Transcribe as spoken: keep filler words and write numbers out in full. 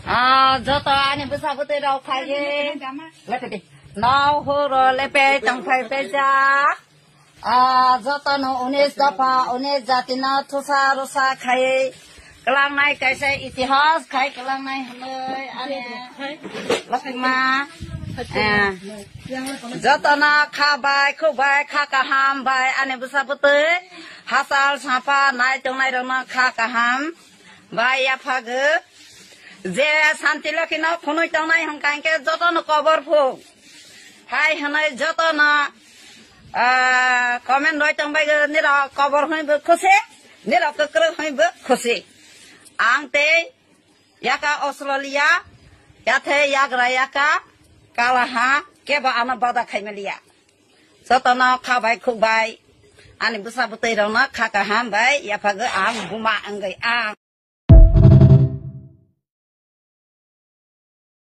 Ah, joto ani bwsa bwtwi rok phaiwi. Lepe di. Nau horo lepe tongphai pejak. Ah, joto no unis dopha, unis jati no thusa rusa khai. Kelangnai kaisa itihas khai kelangnai hwnwi ani. Lakima. Eh. Joto no kha bai, khuk bai, kha kaham bai ani bwsa bwtwi. Hachal sapa nai tongnai rok no kha kaham. Bai yaphago. Je Santi Lokhi no phunui tongnai hwnkha hinkhe joto no kobor phung. Hai hwnwi joto no, ah, comment roi tongbai go, nirok kobor hwnwi bo khusi, nirok kwkrwk hwnwi bo khusi. Ang tei yaka Australia, yathe yagra yaka, kalaha, kebo ano bada khaimaliya. Joto no kha bai khuk bai, ani bwsa bwtwi rok no kha kaham bai, yaphago ang buma wngwi ang.